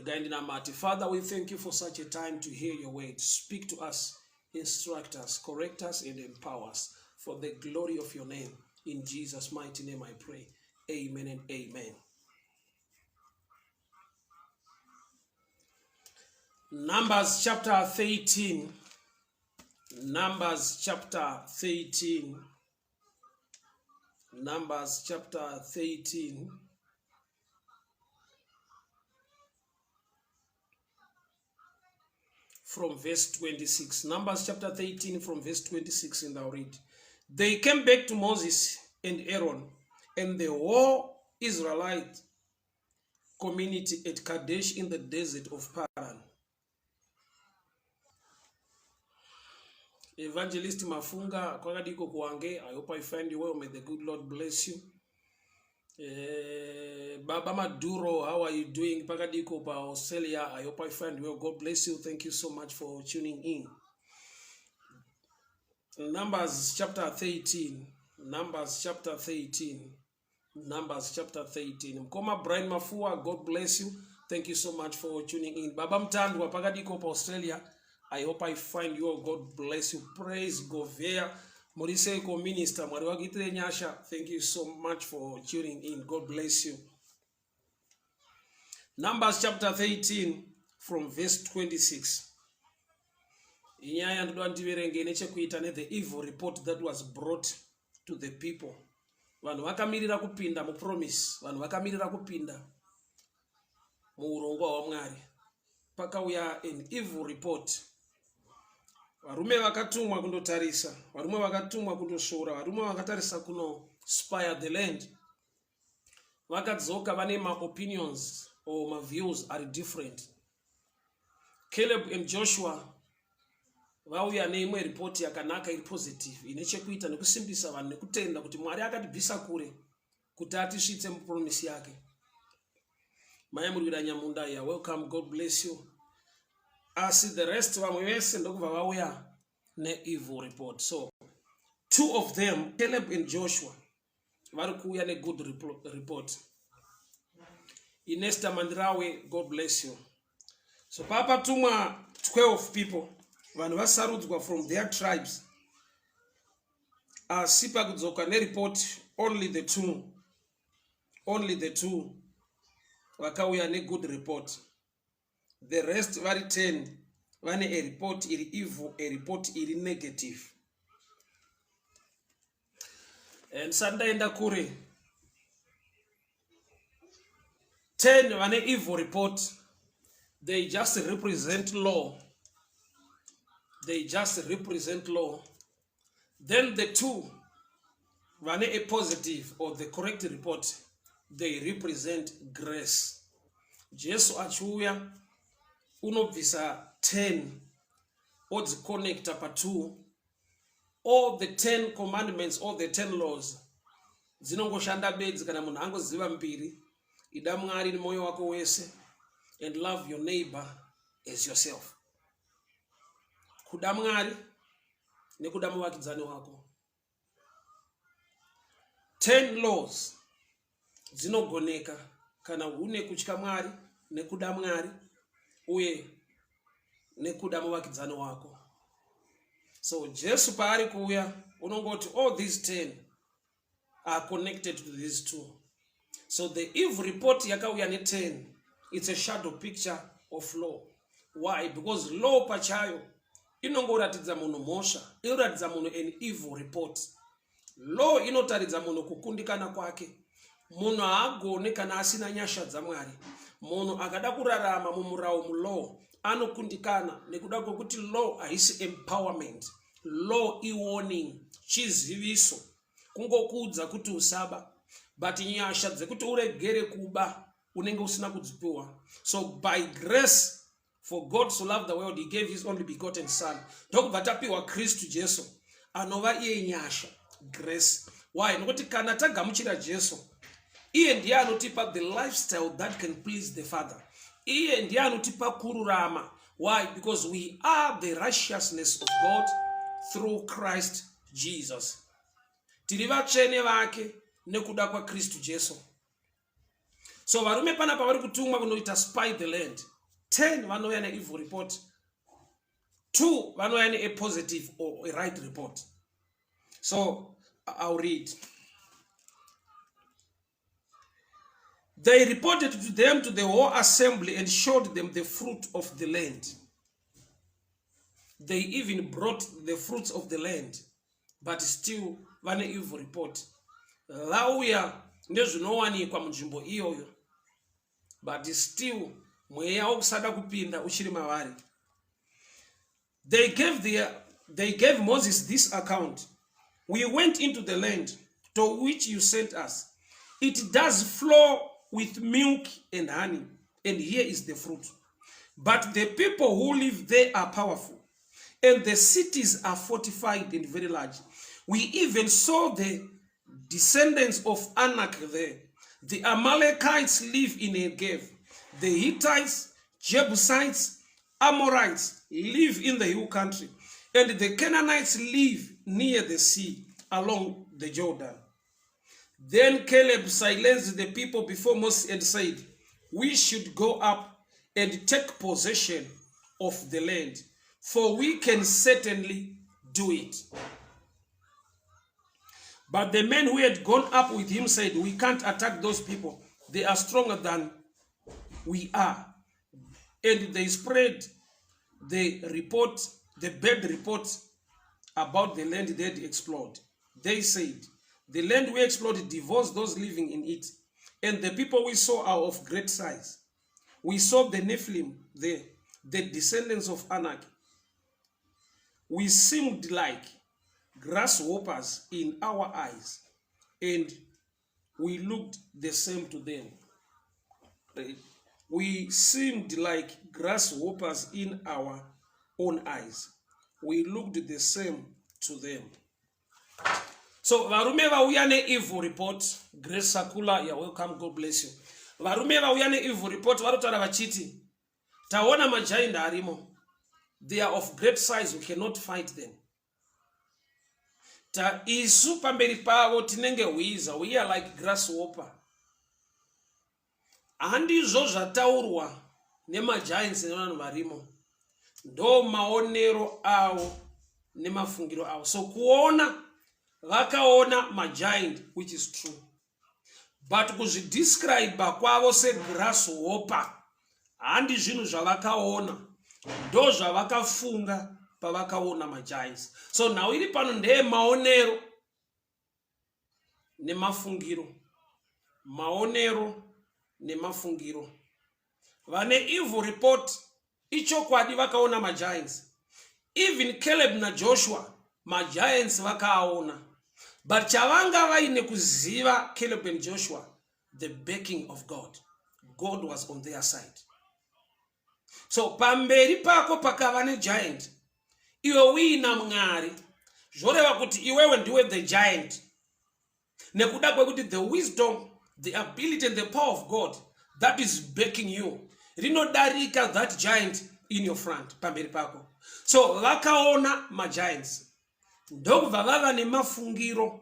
Regai ndinamate. Father, we thank you for such a time to hear your word. Speak to us, instruct us, correct us and empower us for the glory of your name. In Jesus' mighty name I pray. Amen and amen. Numbers chapter 13. Numbers chapter 13. Numbers chapter 13. From verse 26. Numbers chapter 13 from verse 26 and I'll read. They came back to Moses and Aaron and the whole Israelite community at Kadesh in the desert of Paran. Evangelist Mafunga, kwakadiko kuwange. I hope I find you well. May the good Lord bless you. Eh, Baba Maduro, how are you doing? Pakadiko pa Australia. I hope I find you well. God bless you. Thank you so much for tuning in. Numbers chapter 13. Numbers chapter 13. Numbers chapter 13. Mkoma Brian Mafua, God bless you. Thank you so much for tuning in. Baba Mtandwa pakadiko pa Australia. I hope I find you all. God bless you. Praise Govea. Muriseko minister Mwari wakuitire nyasha. Thank you so much for tuning in. God bless you. Numbers chapter 13 from verse 26. Inyaya yandoda ndiverenge ine chekuita ne the evil report that was brought to the people. Vanhu vakamirira kupinda mupromise, vanhu vakamirira kupinda muurongwa hwaMwari. Pakauya an evil report. Varume vakatumwa kundotarisa, varume vakatumwa kundosvora, varume vakatarisa kuno spire the land. Vakadzoka vane maopinions or maviews are different. Caleb and Joshua vauya neimwe ripoti yakanaka iri positive ine chekuita nekusimbisa vanhu nekutenda kuti Mwari akatibvisa kure kuti atisvitse mupromisi yake. Mai Murwira Nyamunda, ya welcome, God bless you. Asi the rest vamwe vese ndokubva vauya neevil report. So two of them, Caleb and Joshua, vari kuuya negood report. Inesta Mandirawe, God bless you. So papatumwa 12 people, vanhu vasarudzwa from their tribes, asi pakudzoka nereport only the two, only the two vakauya negood report. The rest vari 10 vane a report iri evil, a report iri negative. And ndisati ndaenda kure, 10 vane evil report, they just represent law. They just represent law. Then the two vane a positive or the correct report, they represent grace. Jesu achiuya unobvisa 10 odziconnecta pa2. All the 10 commandments, all the 10 laws dzinongoshanda bedzi kana munhu angoziva mbiri. Ida Mwari nemwoyo wako wese and love your neighbor as yourself. Kuda Mwari nekuda muvakidzani wako. 10 laws dzinogoneka kana une kutya Mwari nekuda Mwari uye nekuda muvakidzani wako. So Jesu paari kuuya unongoti all these 10 are connected to these two. So the evil report yakauya ne10, it's a shadow picture of law. Why? Because law pachayo inongoratidza munhu mhosva, inoratidza munhu an evil report. Law inotaridza munhu kukundikana kwake. Munhu haagone kana asina nyasha dzaMwari. Munhu akada kurarama mumurawo mulaw anokundikana nekuda kwekuti law haisi empowerment. Law iwarning, chiziviso, kungokuudza kuti usaba, but nyasha dzekuti uregere kuba unenge usina kudzipiwa. So by grace, for God so loved the world, he gave his only begotten son. Ndokubva tapiwa Kristu Jesu anova iye nyasha, grace. Why? Nokuti kana tagamuchira Jesu, iye ndiye anotipa the lifestyle that can please the Father. Iye ndiye anotipa kururama. Why? Because we are the righteousness of God through Christ Jesus. Tiri vatsvene vake nekuda kwaKristu Jesu. So varume panapa vari kutumwa kunoita spy the land. 10 vanouya neevil report, 2 vanouya neapositive or a right report. So I'll read. They reported to them to the whole assembly and showed them the fruit of the land. They even brought the fruits of the land, but still vane evil report. Vauya nezvinowanikwa munzvimbo iyoyo, but still mweya wokusada kupinda uchiri mavari. They gave Moses this account. We went into the land to which you sent us. It does flow with milk and honey, and here is the fruit. But the people who live there are powerful, and the cities are fortified and very large. We even saw the descendants of Anak there. The Amalekites live in a cave. The Hittites, Jebusites, Amorites live in the hill country, and the Canaanites live near the sea along the Jordan. Then Caleb silenced the people before Moses and said, We should go up and take possession of the land, for we can certainly do it. But the men who had gone up with him said, We can't attack those people. They are stronger than we are. And they spread the report, the bad report about the land they had explored. They said, The land we explored devours those living in it, and the people we saw are of great size. We saw the Nephilim there, the descendants of Anak. We seemed like grasshoppers in our eyes, and we looked the same to them. We seemed like grasshoppers in our own eyes. We looked the same to them. So varume vauya neevil report. Grace Sakula, you're welcome, God bless you. Varume vauya neevil report varotaura vachiti taona majainda arimo. They are of great size, we cannot fight them. Ta isu pamberi pavo tinenge hwiza, we are like grasshopper. Handizvo zvataurwa nemagiants nevanhu varimo, ndo maonero avo nemafungiro avo. So kuona vakaona magiant, which is true, but kuzvidescribe kwavo segrasshopper handi zvinhu zvavakaona, ndo zvavakafunga pavakaona magiants. So nhau iri pano ndeyemaonero nemafungiro, maonero nemafungiro. Vane evil report, ichokwadi vakaona magiants. Even Caleb naJoshua magiants vakaaona, but chavanga vaine kuziva Caleb and Joshua, the backing of God. God was on their side. So pamberi pako pakava negiant, iwe uina Mwari, zvoreva kuti iwewe ndiwe the giant, nekuda kwekuti the wisdom, the ability and the power of God that is backing you rinodarika that giant in your front, pamberi pako. So vakaona magiants, ndokubva vava nemafungiro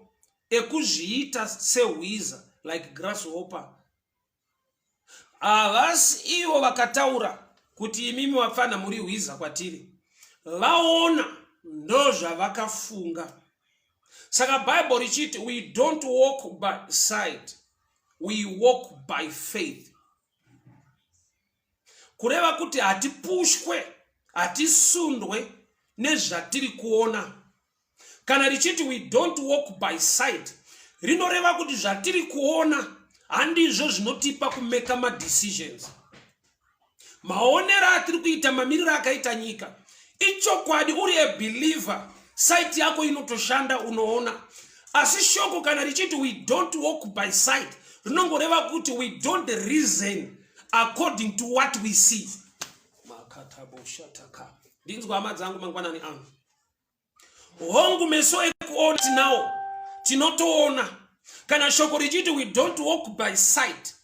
ekuzviita sehwiza, like grasshopper. Havasi ivo vakataura kuti imimi vapfana muri hwiza kwatiri. Vaona, ndo zvavakafunga. Saka Bhaibheri richiti we don't walk by sight, we walk by faith, kureva kuti hatipushwe, hatisundwe nezvatiri kuona. Kana richiti we don't walk by sight, rinoreva kuti zvatiri kuona handizvo zvinotipa kumeka madecisions. Maonero atiri kuita mamiriro akaita nyika, ichokwadi uri a believer, sight yako inotoshanda, unoona. Asi shoko kana richiti we don't walk by sight, rinongoreva kuti we don't reason according to what we see. Makataboshataka, ndinzwa hama dzangu mangwanani angu. Hongu, meso ekuona tinawo, tinotoona. Kana shoko richiti we don't walk by sight,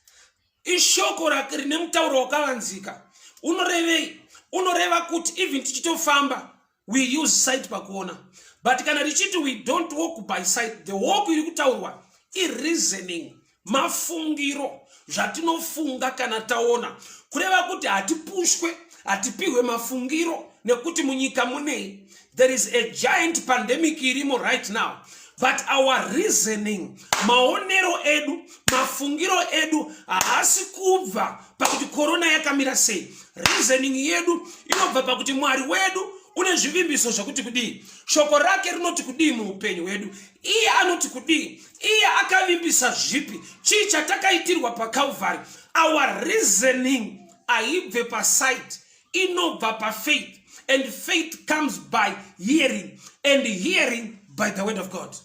ishoko rine mutauro wakavanzika. Unorevei? Unoreva kuti even tichitofamba, we use sight pakuona. But kana richiti we don't walk by sight, the walk iri kutaurwa ireasoning, mafungiro. Zvatinofunga kana taona, kureva kuti hatipushwe, hatipihwe mafungiro nekuti munyika munei. There is a giant pandemic irimo right now, but our reasoning, maonero edu, mafungiro edu haasi kubva pakuti korona yakamira sei. Reasoning yedu inobva pakuti Mwari wedu une zvivimbiso zvekuti kudii, shoko rake rinoti kudii muupenyu hwedu, iye anoti kudii, iye akavimbisa zvipi, chii chatakaitirwa paCalvary. Our reasoning haibve pasite, inobva pafaith, and faith comes by hearing, and hearing by the word of God.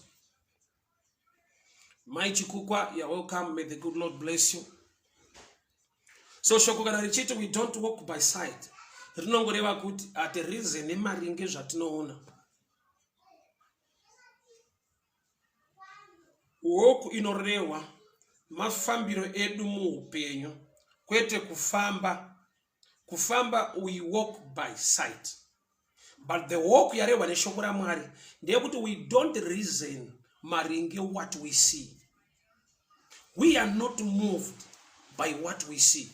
Mai Chikukwa, you're welcome. May the good Lord bless you. So shoko kana richiti we don't walk by sight, rinongoreva kuti hatireason nemaringe zvatinoona. Walk inorehwa mafambiro edu muupenyu, kwete kufamba. Kufamba, we walk by sight, but the walk yarehwa neshoko raMwari ndeyekuti we don't reason maringe what we see. We are not moved by what we see.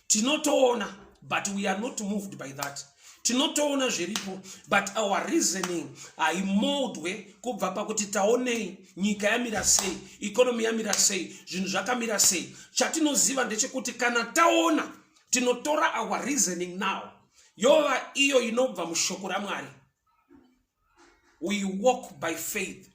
Tinotoona, but we are not moved by that. Tinotoona zviripo, but our reasoning haimoldwe kubva pakuti taonei, nyika yamira sei, economy yamira sei, zvinhu zvakamira sei. Chatinoziva ndechekuti kana taona, tinotora our reasoning now yova iyo inobva mushoko raMwari. We walk by faith,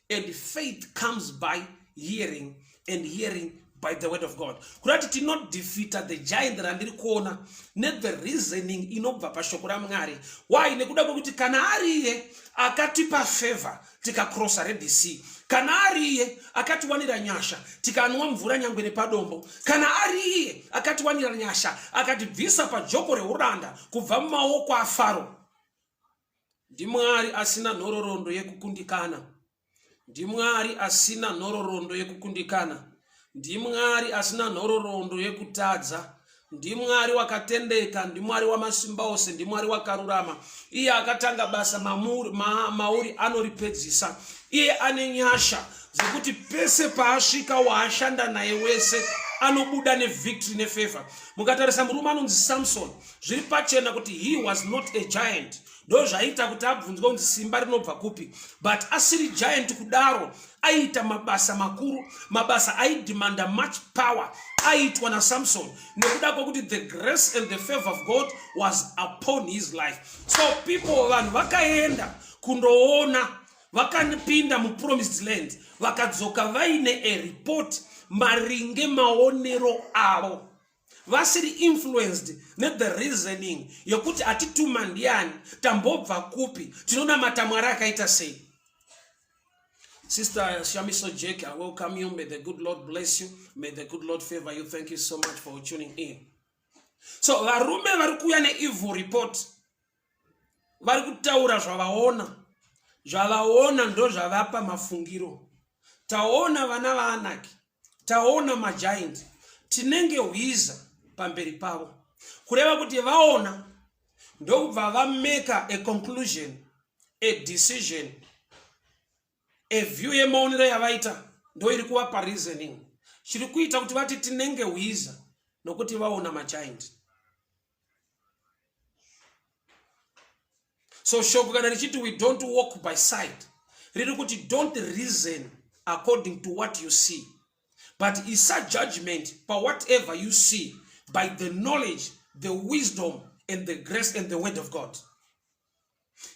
and faith comes by hearing, and hearing by the word of God. Kurati tinodefeata the giant randiri kuona nethe reasoning inobva pashoko raMwari. Why? Nekuda kwekuti kana ariye akatipa favor tikacrossa Red Sea, kana ariye akatiwanira nyasha tikanwa mvura nyangwe nepadombo, kana ariye akatiwanira nyasha akatibvisa pajoko reuranda kubva mumaoko aFaro, ndiMwari asina nhororondo yekukundikana. NdiMwari asina nhororondo yekukundikana. NdiMwari asina nhororondo yekutadza. NdiMwari wakatendeka, ndiMwari wamasimba ose, ndiMwari wakarurama. Iye akatanga basa mamuri, mauri anoripedzisa. Iye ane nyasha dzekuti pese paasvika waashanda naye wese anobuda nevictory nefavor. Mukatarisa murume anonzi Samson, zviri pachena kuti he was not a giant. Ndo zvaiita kuti abvunzwe kunzi simba rinobva kupi, but asiri giant kudaro aiita mabasa makuru, mabasa aidemanda much power aiitwa naSamson nekuda kwekuti the grace and the favor of God was upon his life. So people, vanhu vakaenda kundoona, vakapinda mupromised land, vakadzoka vaine a report maringe maonero avo, vasiri influenced nethe reasoning yekuti atituma ndiani, tambobva kupi, tinonamata Mwari akaita sei. Sister Shamiso Jake, I welcome you. May the good Lord bless you. May the good Lord favor you. Thank you so much for tuning in. So varume vari kuuya neevil report, vari kutaura zvavaona. Zvavaona ndo zvavapa mafungiro. Taona vana vaAnaki, taona magiant, tinenge hwiza pamberi pavo. Kureva kuti vaona ndokubva vameka a conclusion, a decision, a view yemaonero yavaita ndo iri kuvapa reasoning chiri kuita kuti vati tinenge hwiza, nokuti vaona magiant. So shoko kana richiti we don't walk by sight, riri kuti don't reason according to what you see, but isa judgment pawhatever you see by the knowledge, the wisdom and the grace and the word of God.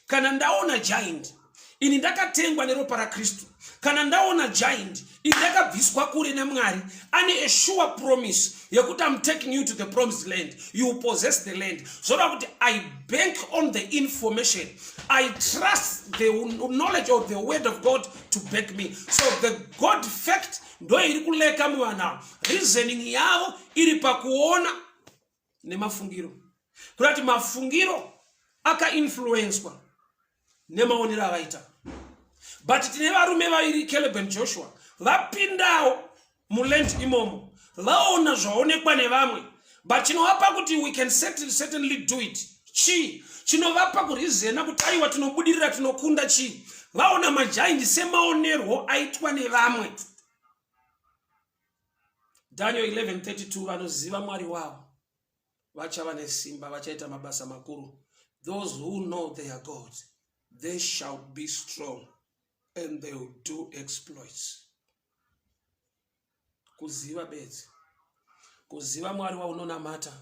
Kana ndaona giant, ini ndakatengwa neropa raKristu. Kana ndaona giant, ini ndakabviswa kure naMwari ane a sure promise yekuti am taking you to the promised land, you possess the land. Zvoda kuti I bank on the information. I trust the knowledge of the word of God to back me. So the God fact ndo iri kuleka muvanhu ava. Reasoning yavo iri pakuona nemafungiro, kurati mafungiro akainfluenswa nemaonero avaita. But tine varume vaviri, Caleb and Joshua, vapindawo muland imomo, vaona zvaonekwa nevamwe, but chinovapa kuti we can certainly do it chii? Chinovapa kureasona kuti aiwa, tinobudirira, tinokunda chii? Vaona magiant semaonerwo aitwa nevamwe. Daniel 11:32 vanoziva Mwari wavo vachava nesimba, vachaita mabasa makuru. Those who know their God, they shall be strong and they will do exploits. Kuziva bedzi, kuziva Mwari waunonamata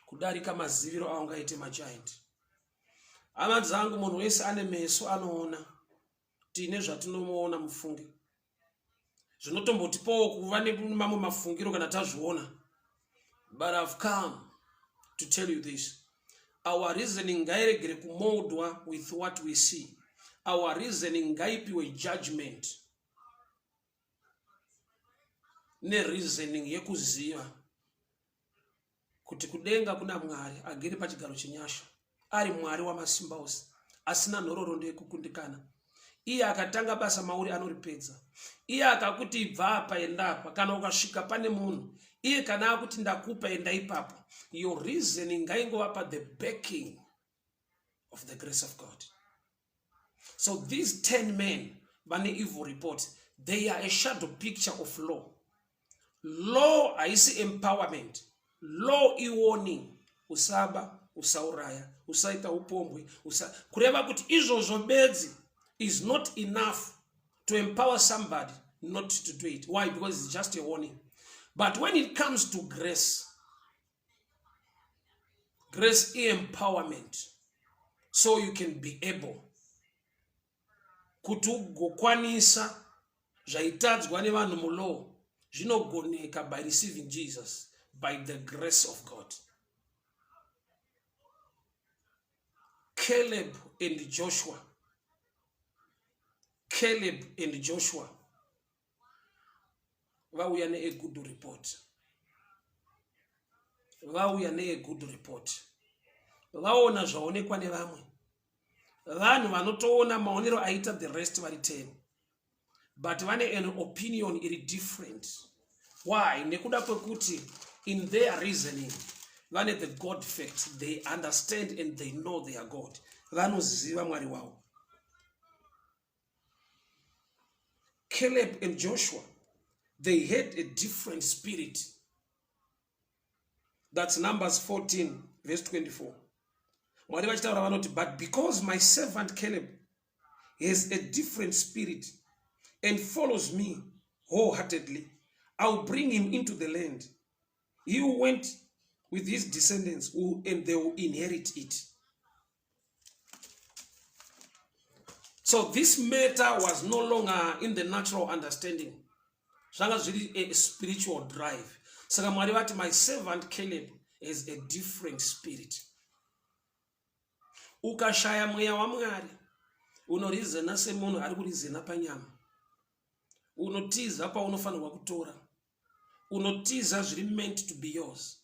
kudarika maziviro aungaite magiant. Hama dzangu, munhu wese ane meso anoona, tine zvatinomuona mufunge zvinotombotipawo kuva nemamwe mafungiro kana tazviona but i've come to tell you this our reasoning ngairegere kumoldwa with what we see our reasoning ngaipiwe judgment nereasoning yekuziva kuti kudenga kuna Mwari agere pachigaro chenyasha, ari Mwari wamasimba ose, asina nhororondo yekukundikana. Iye akatanga basa mauri anoripedza. Iye akakuti ibva apa enda apa, kana ukasvika pane munhu, iye kana akuti ndakupa enda ipapo, your reasoning ngaingova pa the backing of the grace of God. So these 10 men vane evil report, they are a shadow picture of law. Law haisi empowerment. Law iwarning. Usaba, usauraya, usaita upombwe, usa... kureva kuti izvozvo bedzi is not enough to empower somebody not to do it. Why? Because it's just a warning. But when it comes to grace, grace empowerment so you can be able kuti ugokwanisa zvaitadzwa nevanhu mulaw zvinogoneka by receiving jesus by the grace of god caleb and joshua caleb and joshua vauya neagood report vauya neagood report vaona zvaonekwa nevamwe vanhu vanotoona maonero aita the rest vari ten but vane an opinion iri different why nekuda kwekuti in their reasoning vane the god fact they understand and they know their god vanoziva mwari wavo Caleb and Joshua, they had a different spirit. That's Numbers 14, verse 24. Mwari vachitaura vanoti, but because my servant Caleb has a different spirit and follows me wholeheartedly, I'll bring him into the land. He went with his descendants who, and they will inherit it. So this matter was no longer in the natural understanding. Zvanga zviri a spiritual drive. Saka Mwari vati my servant Caleb has a different spirit. Ukashaya mweya waMwari unorizena semunhu ari kurizena panyama. Unotiza paunofanirwa kutora. Unotiza zviri meant to be yours.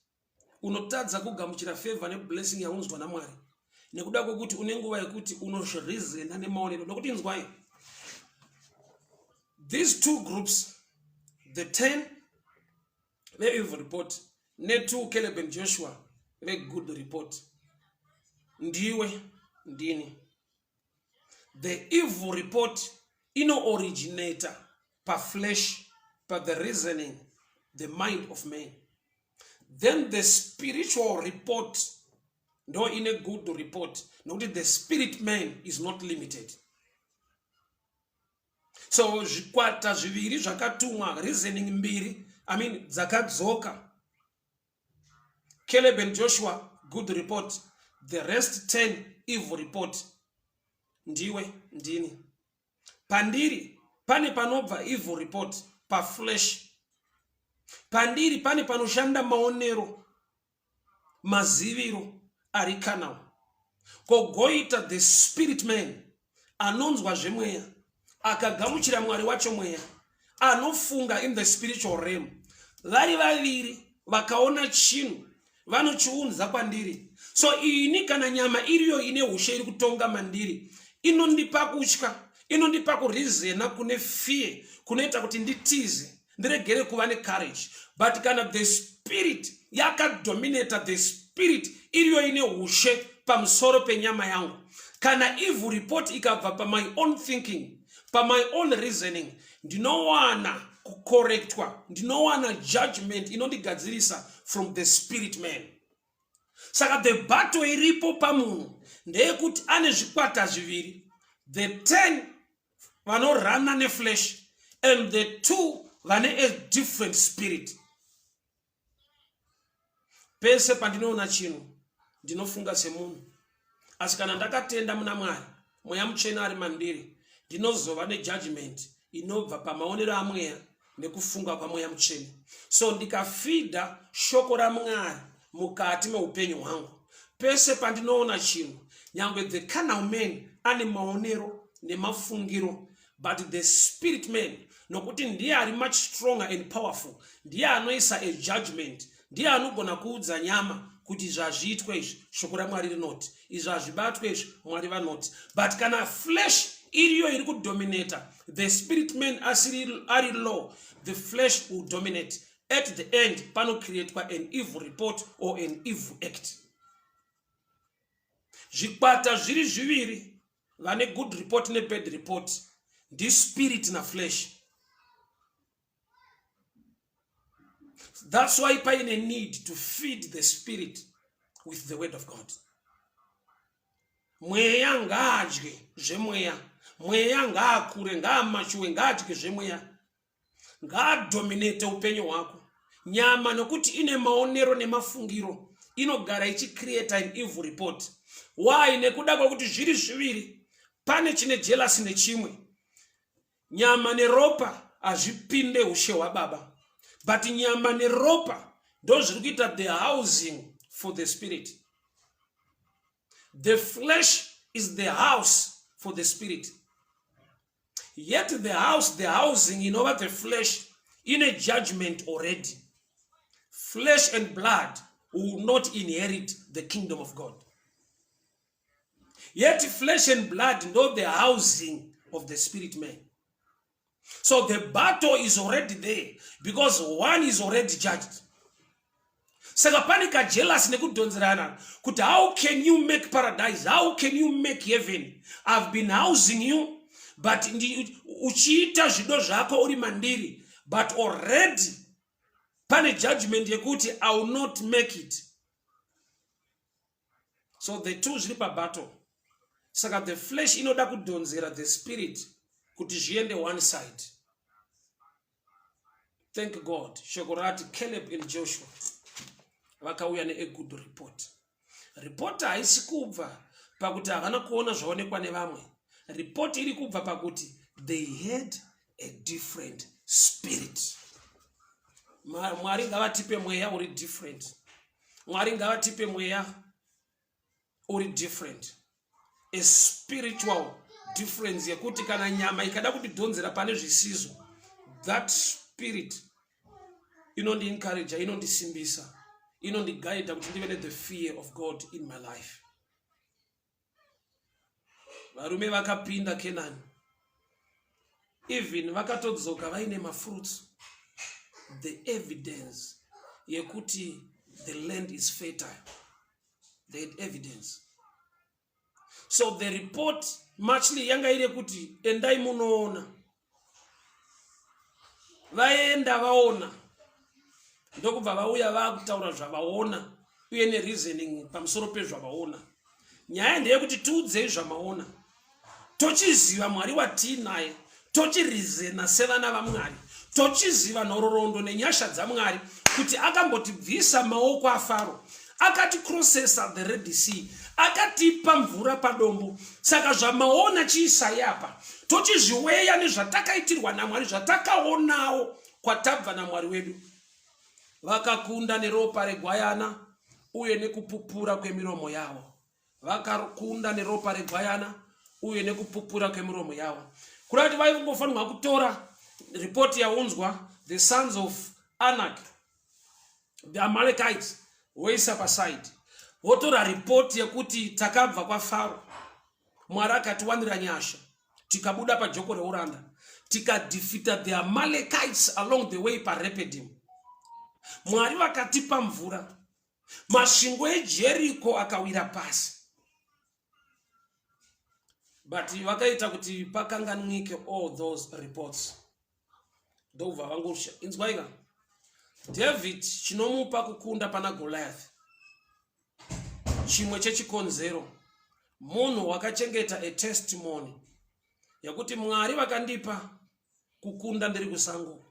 Unotadza kugamuchira favor neblessing yaunzwa naMwari nekuda kwekuti une nguva yekuti unozvirizena nemaonero nokuti inzwai these two groups the 10 veevil report netwo caleb and joshua vegood report ndiwe ndini the evil report inooriginator paflesh pathe reasoning the mind of man then the spiritual report ndo ine good report nokuti the spirit man is not limited so zvikwata zviviri zvakatumwa reasoning mbiri i mean dzakadzoka Caleb and Joshua good report the rest 10 evil report ndiwe ndini pandiri pane panobva evil report paflesh pandiri pane panoshanda maonero maziviro ari canal kogoita the spirit man anonzwa zvemweya akagamuchira mwari wacho mweya anofunga in the spiritual realm vari vaviri vakaona chinhu vanochiunza kwandiri so ini kana nyama iriyo ine ushe iri kutonga mandiri inondipa kutya inondipa kurizena kune fear kunoita kuti nditize ndiregere kuva necourage but kana the spirit yakadominata the spirit iriyo ine ushe pamusoro penyama yangu kana evil report ikabva pamy own thinking pamy own reasoning ndinowana kucorrectwa, ndinowana judgment inondigadzirisa from the spirit man. Saka the battle iripo pamunhu ndeyekuti ane zvikwata zviviri, the 10 vanorana neflesh and the two vane a different spirit. Pese pandinoona chinhu ndinofunga semunhu, asi kana ndakatenda muna Mwari, Mweya Mutsvene ari mandiri, ndinozova nejudgment inobva pamaonero amweya nekufunga kwaMweya Mutsvene. So ndikafidha shoko raMwari mukati meupenyu hwangu, pese pandinoona chinhu, nyangwe the carnal man ane maonero nemafungiro, but the spirit man, nokuti ndiye ari much stronger and powerful, ndiye anoisa a judgment, ndiye anogona kuudza nyama kuti izvi hazviitwe izvi, shoko raMwari rinoti izvi hazvibatwe izvi, Mwari vanoti. But kana flesh iriyo iri kudominata, the spirit man asiri ari low, the flesh will dominate. At the end panocreatwa an evil report or an evil act. Zvikwata zviri zviviri vane good report nebad report ndispirit naflesh. That's why paine need to feed the spirit with the word of God. Mweya ngaadye zvemweya, mweya ngaakure, ngaamachuwe, ngaadye zvemweya, ngaadominate upenyu hwako. Nyama, nokuti ine maonero nemafungiro, inogara ichicreata an evil report. Why? Nekuda kwekuti zviri zviviri, pane chine jealousy nechimwe. Nyama neropa hazvipinde ushe hwababa, but nyama neropa ndo zviri kuita the housing for the spirit. The flesh is the house for the spirit, yet the house, the housing inova the flesh, ine judgment already. Flesh and blood will not inherit the kingdom of God, yet flesh and blood ndo the housing of the spirit man. So the battle is already there because one is already judged. Saka pane kajealous nekudhonzerana kuti how can you make paradise, how can you make heaven? I've been housing you, but uchiita zvido zvako uri mandiri, but already pane judgment yekuti I will not make it. So the two zviri pabattle. Saka the flesh inoda kudhonzera the spirit kuti zviende one side. Thank God, shoko rati Caleb and Joshua vakauya neagood report. Report haisi kubva pakuti havana kuona zvaonekwa nevamwe. Report iri kubva pakuti they had a different spirit. Mwari ngavatipe mweya uri different. Mwari ngavatipe mweya uri different, a spiritual difference yekuti kana nyama ikada kutidhonzera pane zvisizvo, that spirit inondiencouragea, inondisimbisa, inondiguida kuti ndive nethe fear of God in my life. Varume vakapinda Kenani, even vakatodzoka vaine mafruits, the evidence yekuti the land is fertile. They had evidence. So the report muchly yanga iri yekuti endai munoona. Vaenda, vaona, ndokubva vauya vaakutaura zvavaona uye nereasoning pamusoro pezvavaona. Nyaya ndeyekuti tiudzei zvamaona, tochiziva Mwari watiinaye, tochirizena sevana vaMwari, tochiziva nhororondo nenyasha dzaMwari kuti akambotibvisa maoko aFaro, akaticrossesa the Red Sea, akatipa mvura padombo. Saka zvamaona chiisai apa, tochizviweya nezvatakaitirwa naMwari, zvatakaonawo kwatabva naMwari wedu. Vakakunda neropa regwayana uye nekupupura kwemiromo yavo. Vakakunda neropa regwayana uye nekupupura kwemiromo yavo. Kuda kuti vaingofanirwa kutora ripoti yaunzwa the sons of Anak, the Amalekites, voisa paside, votora ripoti yekuti takabva kwaFaro, Mwari akatiwanira nyasha, tikabuda pajoko reuranda, tikadefeata the Amalekites along the way paRephidim. Mwari vakatipa mvura, masvingo eJeriko akawira pasi. But vakaita kuti pakanganwike all those reports. Ndokubva vangosha. Inzwaika, David chinomupa kukunda pana Goliath, chimwe chechikonzero munhu wakachengeta a testimony yekuti Mwari vakandipa kukunda ndiri kusango,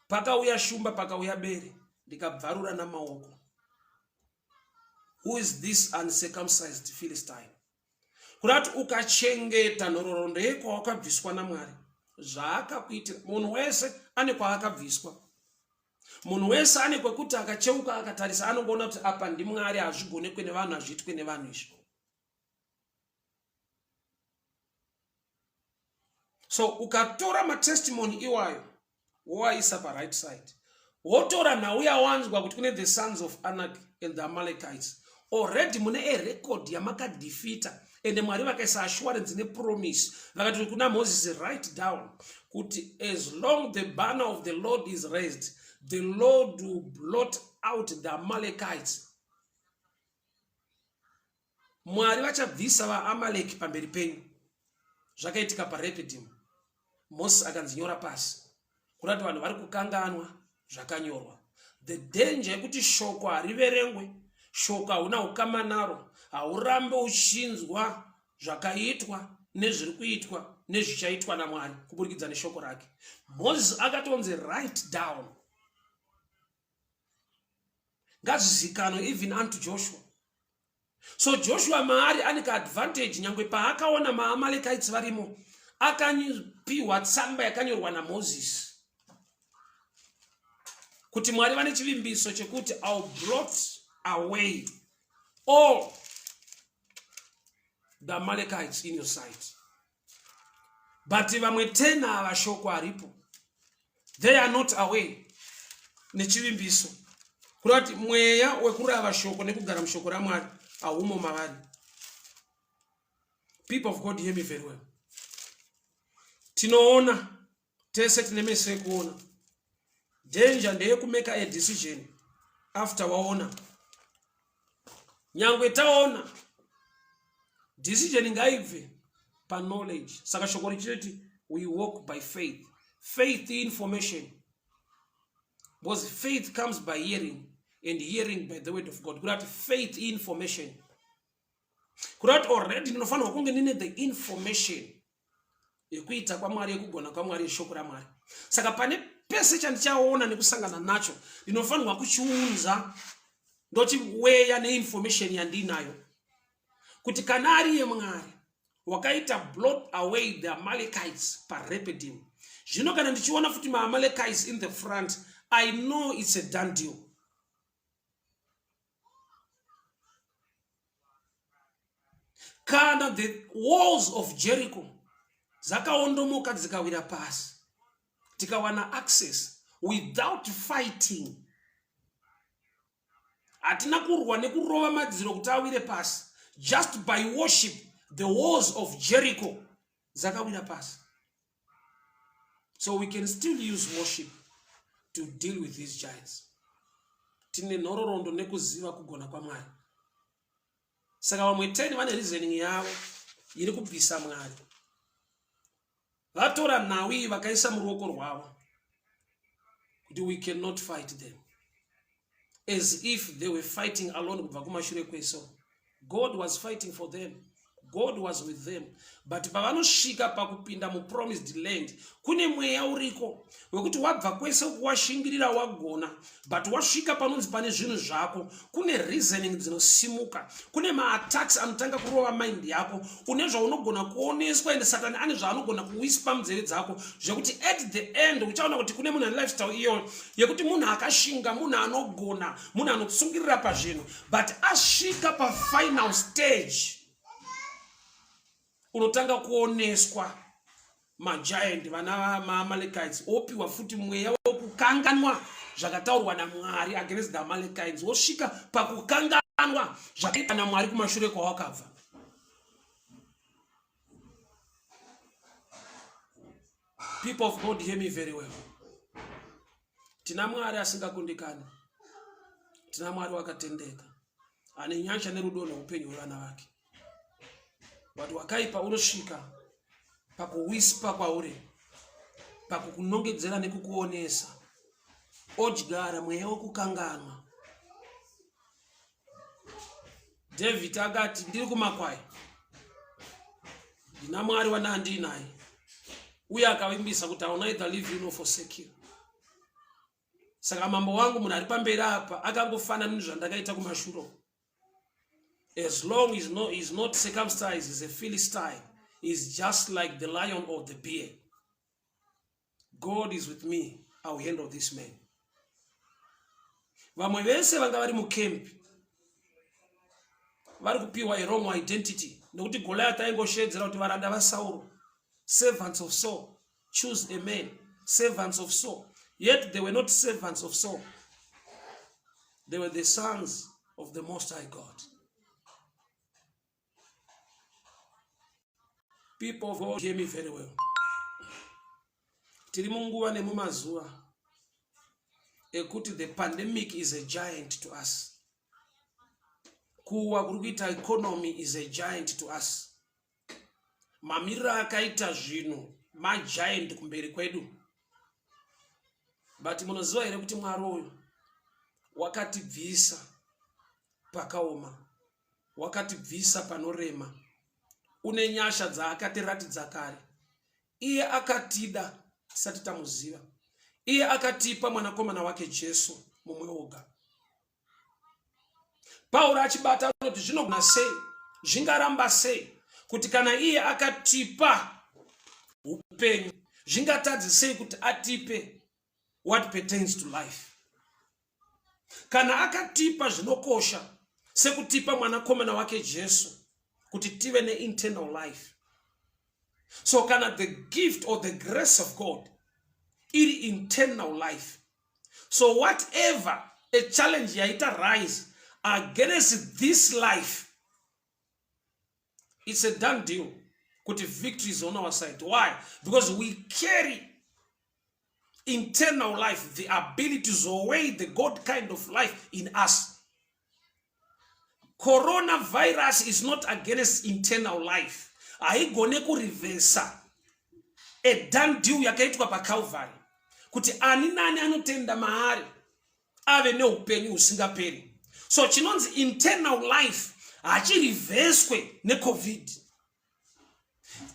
pakauya shumba, pakauya bere, ndikabvarura namaoko. Who is this uncircumcised Philistine? Kuda kuti ukachengeta nhororondo yekwawakabviswa naMwari, zvaakakuitira. Munhu wese ane kwaakabviswa, munhu wese ane kwekuti akacheuka akatarisa anongoona kuti apa ndiMwari, hazvigonekwe nevanhu, hazviitwe nevanhu izvi. So ukatora matestimony iwayo woaisa paright side, wotora nhau yawanzwa kuti kune the sons of Anak and the Amalekites, already mune arecord yamakadefeata, ende Mwari vakaisa assurance nepromise, vakati kuna Moses, write down kuti as long the banner of the Lord is raised, the Lord will blot out the Amalekites. Mwari vachabvisa vaAmaleki pamberi penyu. Zvakaitika paRephidim. Moses akanzi nyora pasi. Kurati vanhu vari kukanganwa zvakanyorwa. The danger yekuti shoko hariverengwe, shoko hauna ukama naro, haurambe uchinzwa zvakaitwa nezviri kuitwa nezvichaitwa naMwari kuburikidza neshoko rake. Moses akatonzi write down. Ngazvizikanwe even unto Joshua. So Joshua maari ane kaadvantage, nyangwe paakaona maAmalekites varimo, akapiwa tsamba yakanyorwa naMoses kuti Mwari vane chivimbiso chekuti I'll blot away all the Amalekites in your sight. But vamwe 10 ava shoko haripo, they are not away nechivimbiso, kureva kuti mweya wekurava shoko nekugara mushoko raMwari haumo mavari. People of God, hear me very well. Tinoona tese, tine meso ekuona. Danger ndeyekumeka a decision after waona. Nyangwe taona, decision ngaibve paknowledge. Saka shoko richinoti we walk by faith. Faith information, because faith comes by hearing and hearing by the word of God. Kurati faith information, kurati already ndinofanirwa kunge ndine the information yekuita kwaMwari, yekugona kwaMwari, yeshoko raMwari. Saka pane pese chandichaona nekusangana nacho, ndinofanirwa kuchiunza ndochiweya neinformation yandinayo kuti kana ari yeMwari wakaita blot away the Amalekites paRephidim, zvino kana ndichiona futi maAmalekites in the front, I know it's a done deal. Kana the walls of Jericho dzakaondomoka dzikawira pasi, tikawana access without fighting, hatina kurwa nekurova madziro kuti awire pasi, just by worship the walls of Jericho dzakawira pasi. So we can still use worship to deal with these giants. Tine nhororondo nekuziva kugona kwaMwari. Saka vamwe 10 vane reasoning yavo iri kubvisa Mwari. Vatora nhau iyi vakaisa muruoko rwavo kuti we cannot fight them, as if they were fighting alone kubva kumashure kweso. God was fighting for them, God was with them. But pavanosvika pakupinda mupromised land, kune mweya uriko wekuti wabva kwese uku, washingirira, wagona, but wasvika panonzi pane zvinhu zvako, kune reasoning dzinosimuka, kune maattacks anotanga kurova mind yako. Une zvaunogona kuoneswa, ende Satani ane zvaanogona kuwispa munzeve dzako zvekuti at the end uchaona kuti kune munhu ane lifestyle iyoyo yekuti munhu akashinga, munhu anogona, munhu anotsungirira pazvinhu, but asvika pafinal stage unotanga kuoneswa magiant, vana maAmalekites, opiwa futi mweya wekukanganwa zvakataurwa naMwari against the Amalekites, wosvika pakukanganwa zvakaitwa naMwari kumashure kwawakabva. People of God, hear me very well. Tina Mwari asingakundikani, tina Mwari wakatendeka, ane nyasha nerudo neupenyu hwevana vake. But wakaipa unosvika pakuwispa kwauri. pakukunongedzera nekukuonesa odyara mweya wekukanganwa David akati ndiri kumakwai ndina Mwari wanandiinaye uye akavimbisa kuti I will neither leave you nor forsake you. Saka mambo wangu munhu ari pamberi apa akangofanana nezvandakaita kumashure. As long as no, is not circumcised, is a Philistine, is just like the lion or the bear. God is with me, I will handle this man. Vamwe vese vanga vari mucamp vari kupiwa a wrong identity nekuti Goliath aingoshedzera kuti varanda vaSauro, servants of Saul, choose a man, servants of Saul. Yet they were not servants of Saul. They were the sons of the Most High God. People of God, hear me very well. Tiri munguva nemumazuva ekuti the pandemic is a giant to us. Kuwa kuri kuita economy is a giant to us. Mamiriro akaita zvinhu magiant kumberi kwedu. But munoziva here kuti Mwari uyu wakatibvisa pakaoma wakatibvisa panorema une nyasha dzaakatiratidza kare iye akatida tisati tamuziva iye akatipa mwanakomana wake jesu mumwe oga pauro achibata anoti zvinogona sei zvingaramba sei kuti kana iye akatipa upenyu zvingatadze sei kuti atipe what pertains to life kana akatipa zvinokosha sekutipa mwanakomana wake jesu kuti tive neinternal life so kana the gift or the grace of god iri internal life so whatever a challenge yaita rise against this life it's a done deal kuti victory is on our side why because we carry internal life the ability to zoe the god kind of life in us coronavirus is not against internal life haigone kurivhesa a done deal yakaitwa pacalvary kuti ani nani anotenda maari ave neupenyu husingaperi so chinonzi internal life hachirivheswe necovid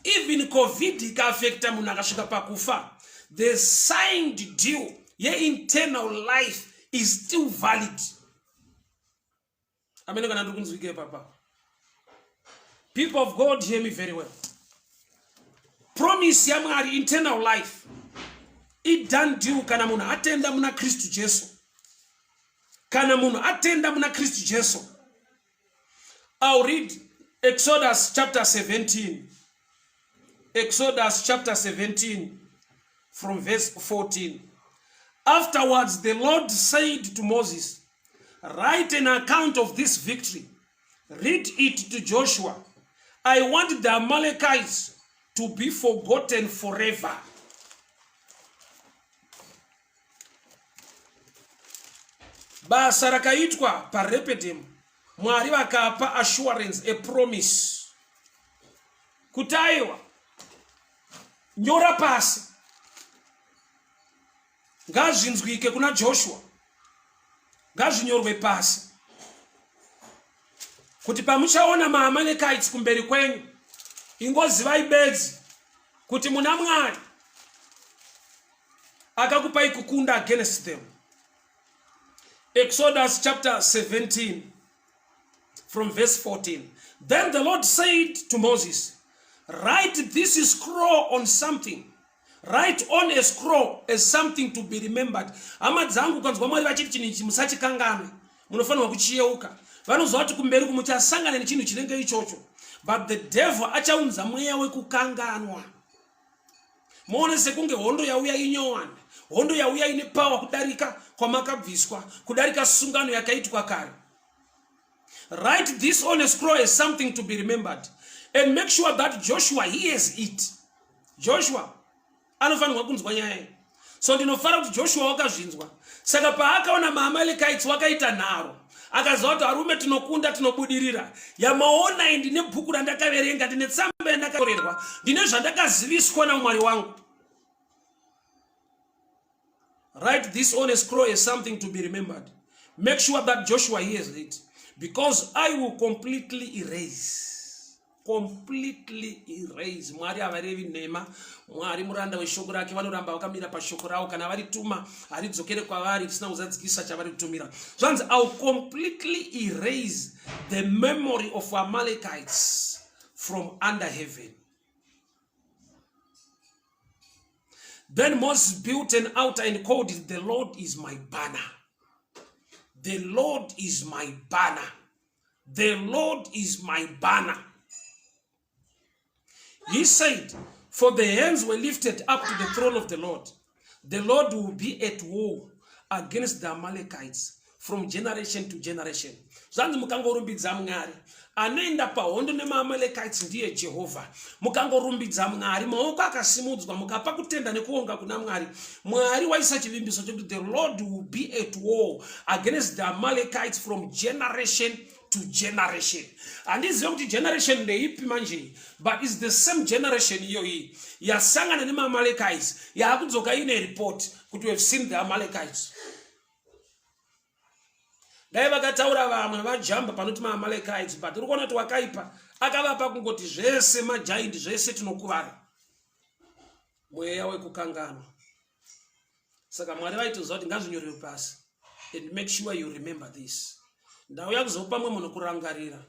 even covid ikaafekta munhu akasvika pakufa the signed deal yeinternal life is still valid amene kana ndiri kunzwike papa people of god hear me very well promise yamwari internal life idone deal kana munhu atenda muna kristu jesu kana munhu atenda muna kristu jesu I'll read Exodus chapter 17. Exodus chapter 17 from verse 14. Afterwards, the Lord said to Moses, Write an account of this victory. Read it to Joshua. I want the Amalekites to be forgotten forever. Basa rakaitwa parepedem Mwari vakapa assurance a promise kuti aiwa nyora pasi ngazvinzwike kuna Joshua ngazvinyorwe pasi kuti pamuchaona maAmalekites kumberi kwenyu ingozivai bedzi kuti muna Mwari akakupai kukunda against them Exodus chapter 17 from verse 14 then the Lord said to Moses write this scroll on something write on a scroll as something to be remembered hama dzangu ukanzwa mwari vachiti chinhu ichi musachikanganwe munofanirwa kuchiyeuka vanoziva kuti kumberi kumuchasangana nechinhu chinenge ichocho but the devil achaunza mweya wekukanganwa muone sekunge hondo yauya inyowani hondo yauya ine power kudarika kwamakabviswa kudarika sungano yakaitwa kare write this on a scroll as something to be remembered and make sure that joshua hears it joshua anofanirwa kunzwa nyaya iyi so ndinofara kuti joshua wakazvinzwa saka paakaona maamalekites wakaita nharo akaziva kuti varume tinokunda tinobudirira yamaona iyi ndine bhuku randakaverenga ndine tsamba yandakatorerwa ndine zvandakaziviswa namwari wangu. Write this on a scroll as something to be remembered. Make sure that Joshua hears it. Because I will completely erase. Completely erase. Mwari havarevi nhema. Mwari muranda weshoko rake vanoramba vakamira pashoko ravo kana varituma haridzokere kwavari risina kuzadzikisa chavari kutumira. Zvanzi I will completely erase the memory of Amalekites from under heaven. Then Moses built an altar and called it, The Lord is my banner. The Lord is my banner. The Lord is my banner. He said, For the hands were lifted up to the throne of the Lord. The Lord will be at war against the Amalekites from generation to generation. Zvanzi mukangorumbidza Mwari anoenda pahondo nemaamalekites ndiye Jehovha. Mukangorumbidza Mwari, maoko akasimudzwa, mukapa kutenda nekuonga kuna Mwari, Mwari waisa chivimbiso chekuti the Lord will be at war against the Amalekites from generation to generation. Handizive kuti generation ndeipi manje, but it's the same generation iyoyi yasangana nemaamalekites yaakudzoka ine report kuti we have seen the Amalekites. Dai vakataura vamwe vajamba panoti maamalekites, but uri kuona kuti wakaipa akavapa kungoti zvese majaindi zvese tinokuvara. Mweya wekukanganwa. Saka Mwari vaitoziva kuti ngazvinyorerwe pasi and make sure you remember this. Ndauya kuzopa mumwe munhu kurangarira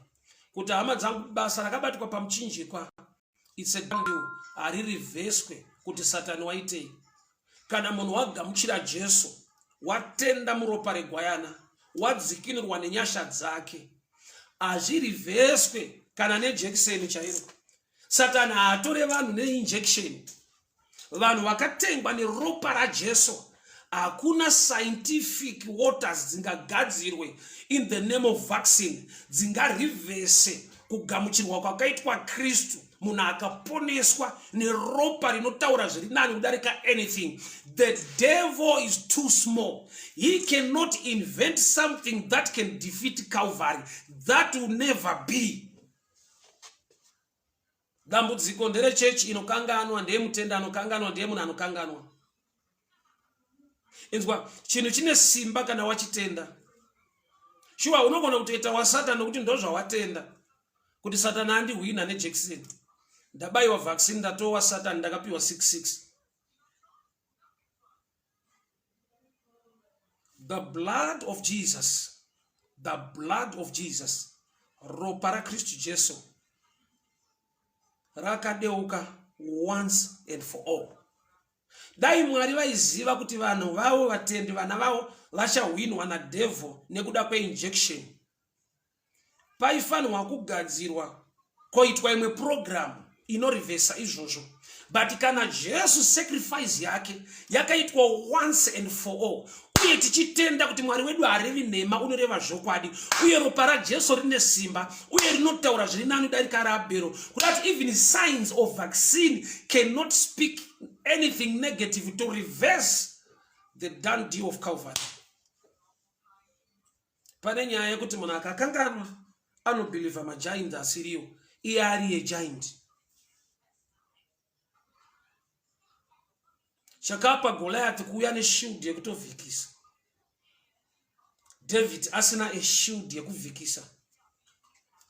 kuti hama dzangu, basa rakabatwa pamuchinjikwa it's a done deal, haririvheswe kuti Satani waitei. Kana munhu wagamuchira Jesu, watenda muropa regwayana, wadzikinurwa nenyasha dzake, hazvirivheswe kana nejekiseni chairo. Satani haatore vanhu neinjection. Vanhu vakatengwa neropa raJesu. Hakuna scientific waters dzingagadzirwe in the name of vaccine dzingarivhese kugamuchirwa kwakaitwa Kristu. Munhu akaponeswa neropa rinotaura zviri nani kudarika anything. The devil is too small. He cannot invent something that can defeat Calvary. That will never be. Dambudziko nderechechi inokanganwa, ndeye mutenda anokanganwa, ndeye munhu anokanganwa. Inzwa, chinhu chine simba kana wachitenda. Shuwa unogona kutoita waSatani nokuti ndozvawatenda kuti Satani andihwina nejekiseni. Ndabayiwa vaccine, ndatowa Satani, ndakapiwa 66. The blood of Jesus, the blood of Jesus, ropa raKristu Jesu rakadeuka once and for all. Dai Mwari vaiziva kuti vanhu vavo vatendi vana vavo vachahwinwa nadevil nekuda kweinjection, paifanirwa kugadzirwa koitwa imwe program inorivhesa izvozvo. But kana Jesu sacrifice yake yakaitwa once and for all, uye tichitenda kuti Mwari wedu harevi nhema, unoreva zvokwadi, uye ropa raJesu rine simba uye rinotaura zviri nani kudarika raAbhero, kuda kuti even signs of vaccine cannot speak anything negative to reverse the done deal of Calvary. Pane nyaya yekuti munhu akakanganwa anobhilivha magiant asiriwo, iye ari yegiant. Chakapa Goliath kuuya neshield yekutovhikisa, David asina a shield yekuvhikisa.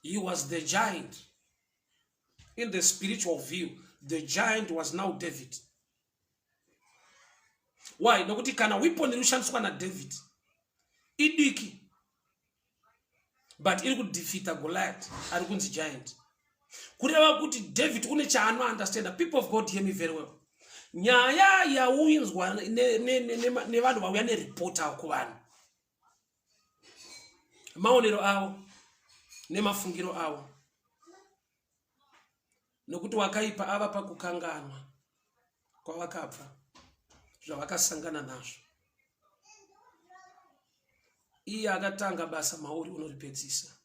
He was the giant. In the spiritual view, the giant was now David. Why? Nokuti kana weapon iri kushandiswa naDavid idiki, but iri kudefeata Goliath ari kunzi giant. Kureva kuti David une chaanounderstanda. People of God, hear me very well. Nyaya yauinzwa nevanhu vauya neripota kuvanhu, maonero avo nemafungiro avo, nokuti wakaipa ava pakukanganwa kwavakabva, zvavakasangana nazvo. Iye akatanga basa mauri unoripedzisa.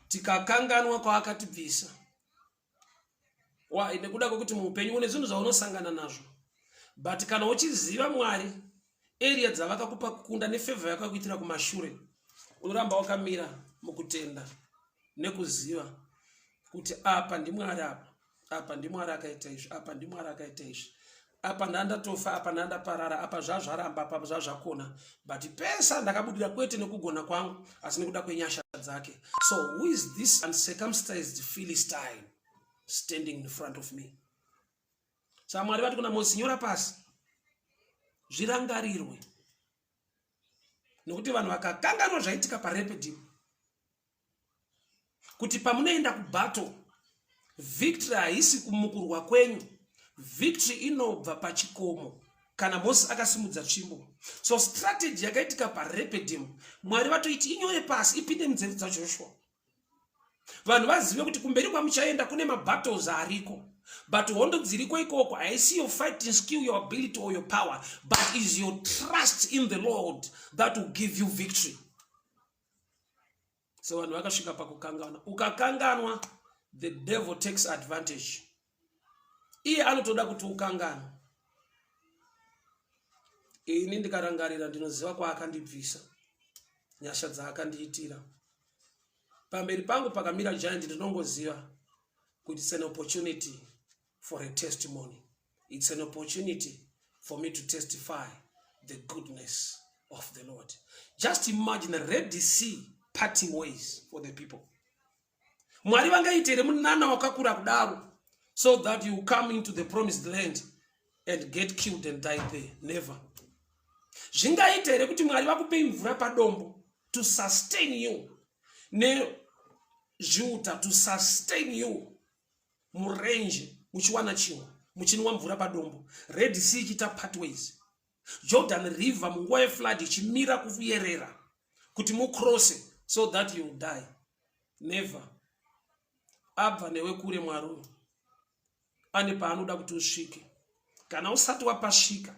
Tikakanganwa kwaakatibvisa. Why? Nekuda kwekuti muupenyu une zvinhu zvaunosangana nazvo, but kana uchiziva Mwari, area dzavakakupa kukunda nefevha yakakuitira kumashure, unoramba wakamira mukutenda nekuziva kuti apa ndiMwari, apa Apa ndiMwari akaita izvi, apa ndiMwari akaita izvi, apa ndandatofa, apa ndandaparara, apa zvazvaramba, apa zvazvakona, but pese ndakabudira kwete nekugona kwangu asi nekuda kwenyasha dzake. So who is this uncircumcised Philistine standing in front of me? Saka Mwari vati kuna Mozisi, nyora pasi zvirangarirwe, nekuti vanhu vakakanganwa zvaitika paRephidim, kuti pamunoenda kubattle, victory haisi kumukurwa kwenyu, victory inobva pachikomo kana Mozisi akasimudza tsvimbo. So strategy yakaitika paRephidim, Mwari vatoiti inyore pasi, ipinde munzeve dzaJoshua, vanhu vazive kuti kumberi kwamuchaenda kune mabattles ariko, but hondo dziriko ikoko haisi your fighting skill, your ability or your power, but is your trust in the Lord that will give you victory. So vanhu vakasvika pakukanganwa. Ukakanganwa, the devil takes advantage. Iye anotoda kuti ukanganwa. Ini ndikarangarira, ndinoziva kwaakandibvisa, nyasha dzaakandiitira. Pamberi pangu pakamira giant, ndinongoziva kuti it's an opportunity for a testimony. It's an opportunity for me to testify the goodness of the Lord. Just imagine the Red Sea parting ways for the people. Mwari vangaite here munana wakakura kudaro so that you come into the promised land and get killed and die there? Never. Zvingaita here kuti Mwari vakupei mvura padombo to sustain you, nezviuta to sustain you murenje, muchiwana chimwe, muchinwa mvura padombo, Red Sea ichiita pathways, Jordan River munguva yeflood ichimira kuyerera kuti mucrosse, so that you die? Never. Abva newe kure Mwari uyu, ane paanoda kuti usvike. Kana usati wapasvika,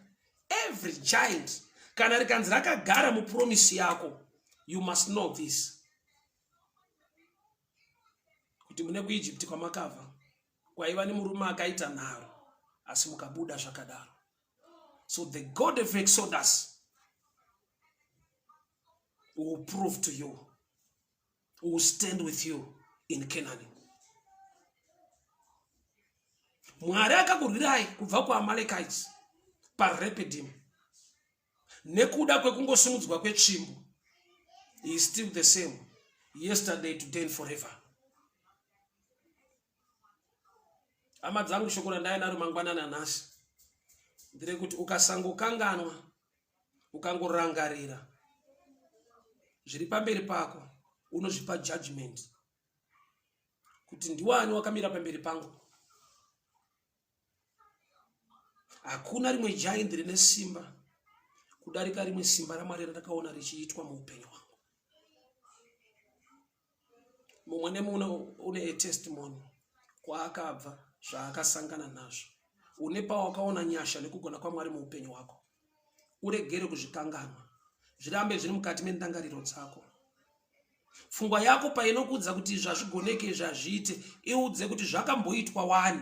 every giant kana rikanzi rakagara mupromise yako, you must know this, kuti mune kuEgypt kwamakabva kwaiva nemurume akaita nharo, asi mukabuda zvakadaro. So the God of Exodus will prove to you, will stand with you in Canaan. Mwari akakurwirai kubva kuAmalekites paRephidim nekuda kwekungosimudzwa kwetsvimbo. He is still the same yesterday, today and forever. Hama dzangu, shoko randainaro mangwanani anhasi nderekuti ukasangokanganwa, ukangorangarira zviri pamberi pako, unozvipa judgment kuti ndiwani wakamira pamberi pangu. Hakuna rimwe giant rine simba kudarika rimwe simba raMwari randakaona richiitwa muupenyu hwangu. Mumwe nemumwe une atestimony kwaakabva, zvaakasangana nazvo. Une pawakaona nyasha nekugona kwaMwari muupenyu hwako. Uregere kuzvikanganwa, zvirambe zviri mukati mendangariro dzako. Pfungwa yako painokuudza kuti izvi hazvigoneke, izvi hazviite, iudze kuti zvakamboitwa wani.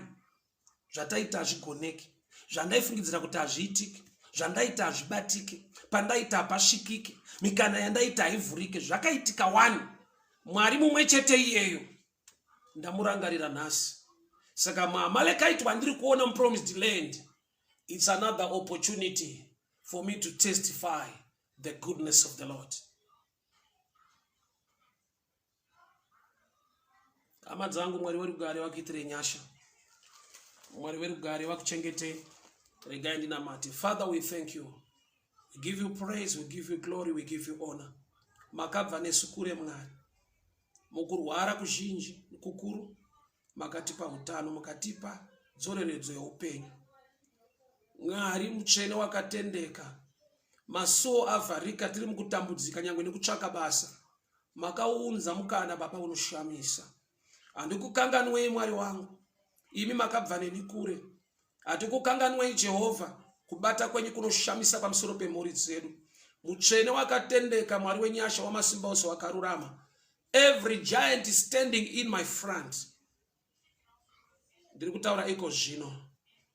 Zvataita hazvigoneki, zvandaifungidzira kuti hazviitiki, zvandaita hazvibatike, pandaita hapasvikike, mikana yandaita haivhurike, zvakaitika wani. Mwari mumwe chete iyeyo ndamurangarira nhasi. Saka maAmalekite wandiri kuona mupromised land, it's another opportunity for me to testify the goodness of the Lord. Hama dzangu, Mwari werugare vakuitire nyasha, Mwari werugare vakuchengete. Regai ndinamate. Father, we thank you, we give you praise, we give you glory, we give you honor. Makabva nesu kure, Mwari. Mukurwara kuzhinji kukuru makatipa utano, mukatipa dzoreredzo yeupenyu. Mwari mutsvene wakatendeka, masuo avharika, tiri mukutambudzika nyange nekutsvaka basa, makaunza mukana, Baba, unoshamisa. Handikukanganwei, Mwari wangu, imi makabva neni kure. Hatikukanganwei, Jehovha, kubata kwenyu kunoshamisa pamusoro pemhuri dzedu. Mutsvene wakatendeka, Mwari wenyasha, wamasimba ose, wakarurama, every giant standing in my front, ndiri kutaura iko zvino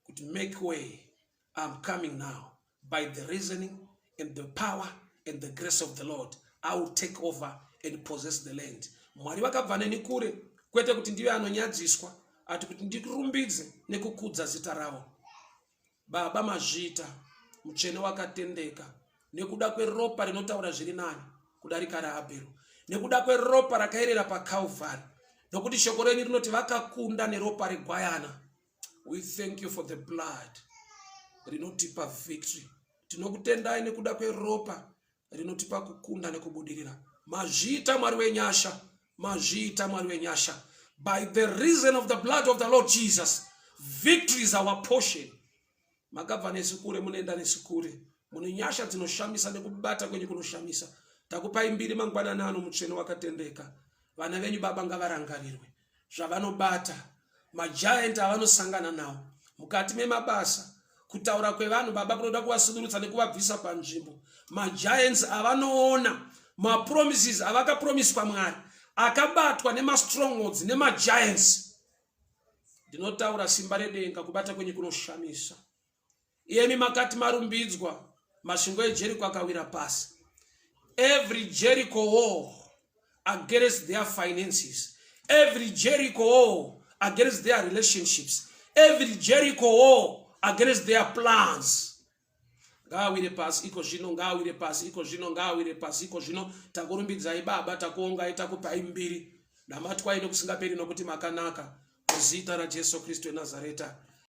kuti make way, I'm coming now. By the reasoning and the power and the grace of the Lord, I will take over and possess the land. Mwari vakabva neni kure, kwete kuti ndive anonyadziswa. Ati kuti ndikurumbidze nekukudza zita ravo. Baba mazviita, mutsvene wakatendeka, nekuda kweropa rinotaura zviri nani kudarika raAbhero, nekuda kweropa rakaerera paCalvary, nokuti shoko renyu rinoti vakakunda neropa regwayana. We thank you for the blood rinotipa victory. Tinokutendai nekuda kweropa rinotipa kukunda nekubudirira. Mazviita Mwari wenyasha, mazviita Mwari wenyasha. By the reason of the blood of the Lord Jesus, victory is our portion. Makabva nesu kure, munoenda nesu kure. Mune nyasha dzinoshamisa nekubata kwenyu kunoshamisa. Takupai mbiri mangwanani ano, mutsvene wakatendeka. Vana venyu Baba ngavarangarirwe zvavanobata, magiant avanosangana nawo mukati memabasa, kutaura kwevanhu Baba kunoda kuvasudurutsa nekuvabvisa panzvimbo, magiants avanoona, mapromises avakapromiswa Mwari akabatwa nemastrongholds nemagiants. Ndinotaura simba redenga, kubata kwenyu kunoshamisa. Iyemi makati marumbidzwa, masvingo eJeriko akawira pasi. Every Jericho wall against their finances, every Jericho wall against their relationships, every Jericho wall against their plans, ngaawire pasi iko zvino, ngaawire pasi iko zvino, ngaawire pasi iko zvino. Takurumbidzai Baba, takuongai, takupai mbiri. Namatwai nokusingaperi, nokuti makanaka. Muzita raJesu Kristu weNazareta.